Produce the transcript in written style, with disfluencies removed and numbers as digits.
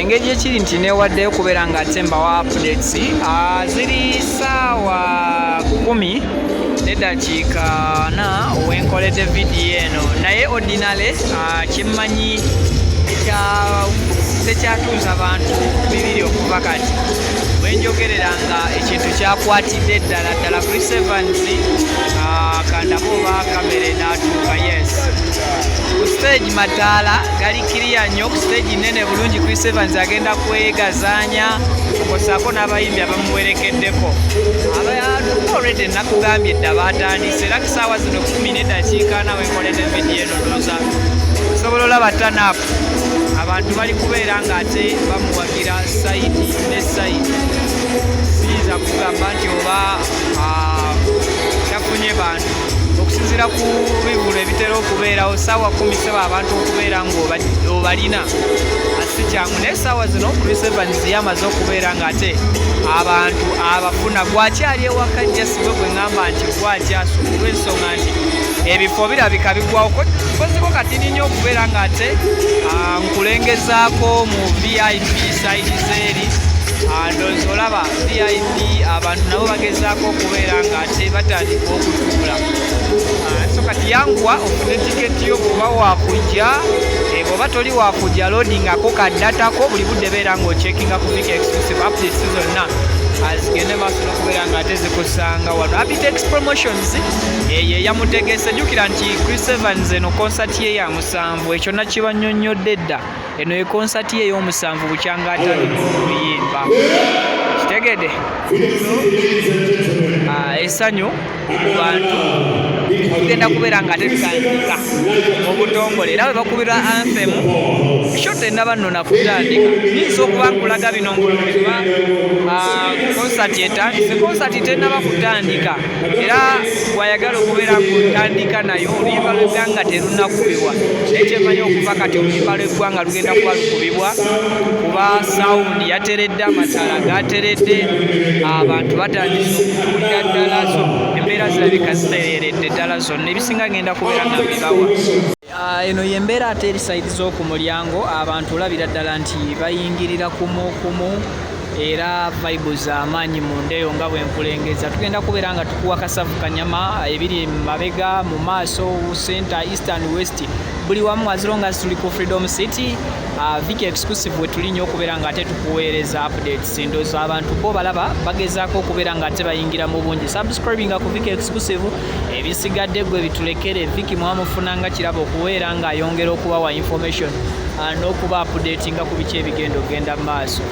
Engeri ekiri nti newaddeyo okubeera nga ate mbawa updates. Ziri saawa 10:40 owenkoledde vidiyo eno, naye ordinary kyemmanyi tekyatuuza bantu 200 okuva kati bwenjogerera nga ekintu kyakwatidde ddala ddala Chris Evans. Kandaba oba kamera enaatuuka. Yes, ku stage mataala gali kiriya nnyo, ku stage nene bulungi. Chris Evans agenda kwegazaanya okosaako n'abayimbi abamuwerekeddeko. Abantu already nakugambye dda batandise, era kusaawa zino 10:40 wenkoledde vidiyo eno, ndowooza osobola olaba turn-up. Abantu bali kubeera ng'ate bamuwagira side ne side. Siyinza kugamba nti oba tafunye bantu okusinziira ku bivulu ebitera okubeerawo saawa 10 seba abantu okubeera ng'obalina si kyangu, naye saawa zino Chris Evans yamaze okubeera ng'ate abantu abafuna. Gwakyali ewaka jasibwe gwe ŋŋamba nti gwakyasuubulwa ensonga nti ebifo birabika bigwawo koziko katini nnyo okubeera ng'ate nkulengezaako mu VIP side zeeri. Ndowooza olaba VIP, abantu nabo bagezaako okubeera ng'ate batandika okutuula. So kati yanguwa ofune tiketi yo bw'oba wakujja. Bw'oba toli wakujja, loadingako ka data ko. Buli budde beera ng'ocheckinga ku Vic Exclusive, updates zonna zigende maaso n'okubeera ng'ate zikusanga wano. Abitex Promotions eyo eyamutegese. Jjukira nti Chris Evans eno konsati ye ya musanvu, ekyo nakibannyonnyodde dda. Eno ye konsati ye ey'omusanvu bukyanga atandika okuyimba, kitegedde? Essanyu mu bantu. Tugenda kubeera nga tetutandika mu butongole, era bwe bakubira anthem show tennaba nno nakutandika. Nyinza okuba nkulaga bino ngolooza konsati etandise, konsati tennaba kutandika. Era gwayagala okubeera ng'otandika nayo, oluyimba lw'eggwanga terunnakubibwa, naye kyemmanyi okuva kati oluyimba lw'eggwanga lugenda kuba lukubibwa, kuba sound yateredde, amataala gateredde, abantu batandise okutuulira ddala. So embeera zirabika zitereeredde ddala zonna, ebisinga ngenda kubeera nga mbibawa. Eno yembeera ate eri side z'oku mulyango. Abantu olabira ddala nti bayingirira kumu kumu, era vibe z'amaanyi munda eyo nga bwe nkulengeza. Tugenda kubeera nga tukuwa kasavu kanyama ebiri mabega, mu maaso, center, east and west, buli wamu, as long as tuli ku Freedom City. Vic Exclusive we tuli nnyo okubeera nga ate tukuweereza updates. Ndowooza abantu bo balaba bagezaako okubeera nga ate bayingira mu bungi. Subscribinga ku Vic Exclusive, ebisigadde gwe bitulekere. Vic mwamufunanga kirabo okubeera ng'ayongera okubawa information n'okuba updatinga ku biki ebigenda okugenda mu maaso.